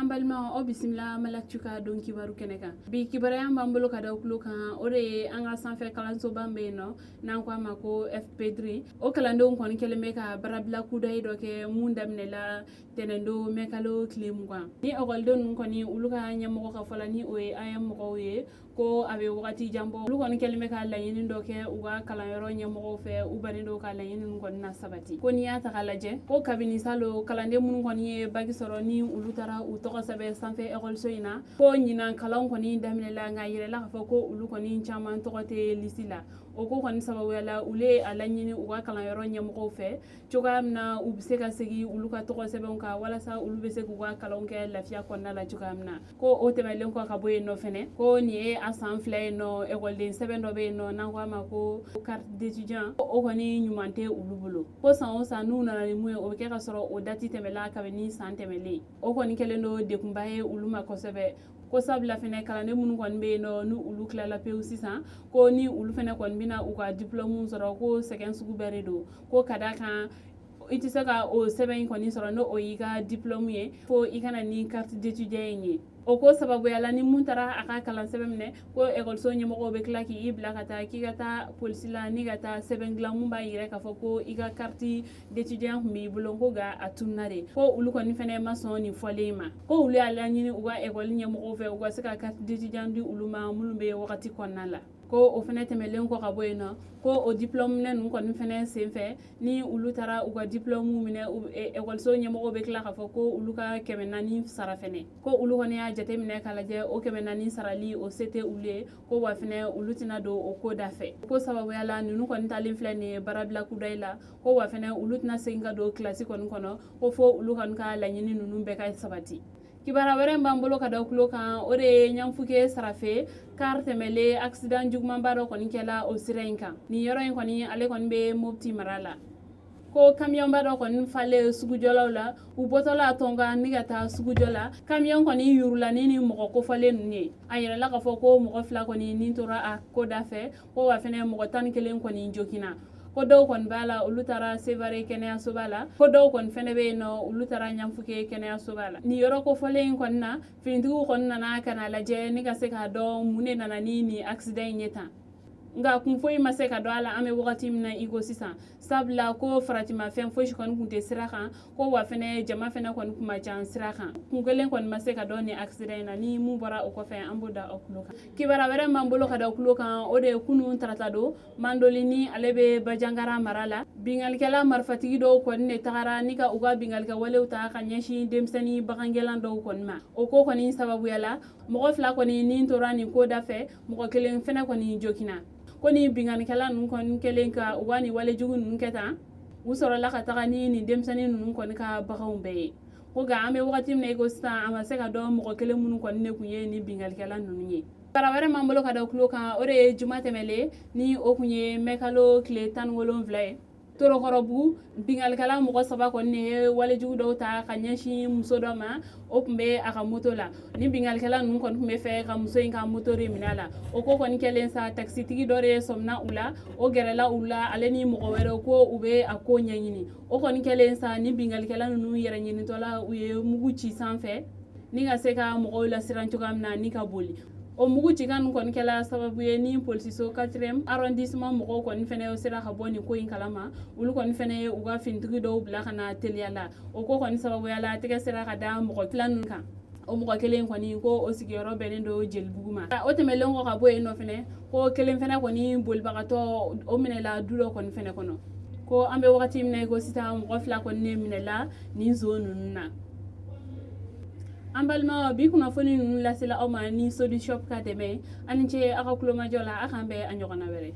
An balimaw, aw bisimila Malactu ka don kibaru kɛnɛ kan. Bi kibaruya b'an bolo ka da tulo kan, o de ye an ka sanfɛ kalansoba bɛ yen nɔ n'an ko a ma ko FPDRI. O kalandenw kɔni kɛlen bɛ ka baarabila kudayi dɔ kɛ mun daminɛla tɛnɛndon mɛkalo tile 20. Ni ekɔlidenw ninnu kɔni, olu ka ɲɛmɔgɔ ka fɔ la, ni o ye AEEM mɔgɔw ye, ko a bɛ wagati jan bɔ, olu kɔni kɛlen bɛ ka laɲini dɔ kɛ u ka kalanyɔrɔ ɲɛmɔgɔw fɛ. U bannen don ka laɲini ninnu kɔni na sabati. Ko n'i y'a ta k'a lajɛ, ko kabini salon, kalanden minnu kɔni ye baki sɔrɔ, ni olu taara u tɔgɔ sɛbɛn sanfɛ ekɔliso in na, ko ɲinan kalanw kɔni daminɛla, nka yɛrɛla k'a fɔ ko olu kɔni caman tɔgɔ tɛ lisi la. O ko kɔni sababuya la, olu ye a laɲini u ka kalanyɔrɔ ɲɛmɔgɔw fɛ cogoya min na u bɛ se ka segin olu ka tɔgɔ sɛbɛnw kan, walasa olu bɛ se k'u ka kalanw kɛ lafiya kɔnɔna la cogoya min na. Ko o tɛmɛlen kɔ ka bɔ yen nɔ fɛnɛ, ko nin ye a san 2 ye nɔ, ekɔliden sɛbɛn dɔ bɛ yen nɔ n'an ko a ma ko carte d'étudiant, o kɔni ɲuman tɛ olu bolo. Ko san o san, n'u nana ni mun ye, o bɛ kɛ ka sɔrɔ o dati tɛmɛla kabini san tɛmɛlen. O kɔni kɛlen don degunba ye olu ma kosɛbɛ. Ko sabula fɛnɛ, kalanden minnu kɔni bɛ yen nɔ, ni olu tilala pewu sisan, ko ni olu fɛnɛ kɔni bɛna u ka diplôme sɔrɔ, ko sɛgɛn sugu bɛɛ de don. Ko ka d'a kan, i tɛ se ka o sɛbɛn in kɔni sɔrɔ, n'o y'i ka diplôme ye, fo i ka na ni carte d'étudiant in ye. O ko sababuya la, ni mun taara a ka kalan sɛbɛn minɛ, ko ekɔliso ɲɛmɔgɔw bɛ tila k'i bila ka taa k'i ka taa polisi la ni ka taa sɛbɛn dilan mun b'a yira k'a fɔ ko i ka carte d'étudiant tun b'i bolo, ko nka a tununa de. Ko olu kɔni fɛnɛ ma sɔn nin fɔlen ma. Ko olu y'a laɲini u ka ekɔli ɲɛmɔgɔw fɛ, u ka se ka carte d'étudiant di olu ma minnu bɛ wagati kɔnɔna la. Ko o fɛnɛ tɛmɛlen kɔ ka bɔ yen nɔ, ko o diplôme minɛ ninnu kɔni fɛnɛ senfɛ, ni olu taara u ka diplôme minɛ, ekɔliso ɲɛmɔgɔw bɛ tila k'a fɔ ko olu ka 400 sara fɛnɛ. Ko olu kɔni y'a jateminɛ k'a lajɛ, o 400 sarali, o se tɛ olu ye. Ko wa fɛnɛ, olu tɛna don o ko da fɛ. Ko sababuya la, ninnu kɔni talen filɛ nin ye baarabila kudayi la. Ko wa fɛnɛ, olu tɛna segin ka don kilasi kɔni kɔnɔ, ko fo olu kɔni ka laɲini ninnu bɛɛ ka sabati. Kibaruya wɛrɛ b'an bolo ka da tulo kan, o de ye Ɲanfuke Sarafe, kari tɛmɛlen, accident jugumanba dɔ kɔni kɛla o sira in kan. Nin yɔrɔ in kɔni, ale kɔni bɛ Mopti mara la. Ko kamiyɔnba dɔ kɔni falen sugujɔlaw la, u bɔtɔla Tɔnka ni ka taa sugujɔ la, kamiyɔn kɔni yurula ni mɔgɔ kofɔlen ninnu ye. A yɛrɛla k'a fɔ ko mɔgɔ 2 kɔni nin tora a ko da fɛ, ko wa fɛnɛ mɔgɔ 11 kɔni joginna. Ko dɔw kɔni b'a la, olu taara Sevare kɛnɛyasoba la. Ko dɔw kɔni fɛnɛ bɛ yen nɔ, olu taara Ɲanfuke kɛnɛyasoba la. Nin yɔrɔ kofɔlen in kɔni na, finitigiw kɔni nana ka na lajɛ ni ka se k'a dɔn mun de nana ni nin accident in ye tan, nka kun foyi ma se ka dɔn a la an bɛ wagati min na i ko sisan, sabula ko faratimafɛn fosi kɔni tun tɛ sira kan. Ko wa fɛnɛ, jama fɛnɛ kɔni kun ma ca sira kan. Kun kelen kɔni ma se ka dɔn nin accident in na. Ni mun bɔra o kɔfɛ, an b'o da aw tulo kan. Kibaruya wɛrɛ b'an bolo ka da tulo kan, o de ye kunun tarata don, Mandoli, ni ale bɛ Bajangara mara la, bingalikɛla marifatigi dɔw kɔni de tagara ni ka u ka bingalikɛ walew ta ka ɲɛsin denmisɛnnin bagangɛlan dɔw kɔni ma. O ko kɔni sababuya la, mɔgɔ 2 kɔni ni tora nin ko da fɛ, mɔgɔ kelen fɛnɛ kɔni joginna. Ko ni binganikɛla ninnu kɔni kɛlen ka u ka nin walejugu ninnu kɛ tan, u sɔrɔla ka taga ni nin denmisɛnnin ninnu kɔni ka baganw bɛɛ ye. Ko nka an bɛ wagati min na i ko sisan, a ma se ka dɔn mɔgɔ kelen minnu kɔni de tun ye nin bingalikɛla ninnu ye. Kibaruya wɛrɛ b'an bolo ka da tulo kan, o de ye juma tɛmɛlen, ni o kun ye mɛkalo tile 17 ye, Torokɔrɔbugu, bingalikɛla mɔgɔ 3 kɔni de ye walejugu dɔw ta ka ɲɛsin muso dɔ ma. O tun bɛ a ka moto la. Ni bingalikɛla ninnu kɔni tun bɛ fɛ ka muso in ka moto de minɛ a la. O ko kɔni kɛlen sa, takisitigi dɔ de sɔmina u la, o gɛrɛla u la, ale ni mɔgɔ wɛrɛw, ko u bɛ a ko ɲɛɲini. O kɔni kɛlen sa, ni bingalikɛla ninnu yɛrɛ ɲinitɔla, u ye mugu ci sanfɛ ni ka se ka mɔgɔw lasiran cogoya min na ni ka boli. O mugu cikan ninnu kɔni kɛla sababu ye ni polisiso 4e arrondissement mɔgɔw kɔni fɛnɛ sera ka bɔ nin ko in kalama. Olu kɔni fɛnɛ ye u ka finitigi dɔw bila ka na teliya la. O ko kɔni sababuya la, tɛgɛ sera ka da mɔgɔ 2 ninnu kan. O mɔgɔ kelen kɔni, ko o sigiyɔrɔ bɛnnen don Jelibugu ma. O tɛmɛlen kɔ ka bɔ yen nɔ fɛnɛ, ko kelen fɛnɛ kɔni bolibagatɔ, o minɛla du dɔ kɔni fɛnɛ kɔnɔ. Ko an bɛ wagati min na i ko sisan, mɔgɔ 2 kɔni ne minɛla nin zon ninnu na. An balimaw, bi kunnafoni ninnu lasela aw ma ni Sodi Shop ka dɛmɛ. Aw ni ce aw ka kulomajɔ la. A k'an bɛn a ɲɔgɔnna wɛrɛ.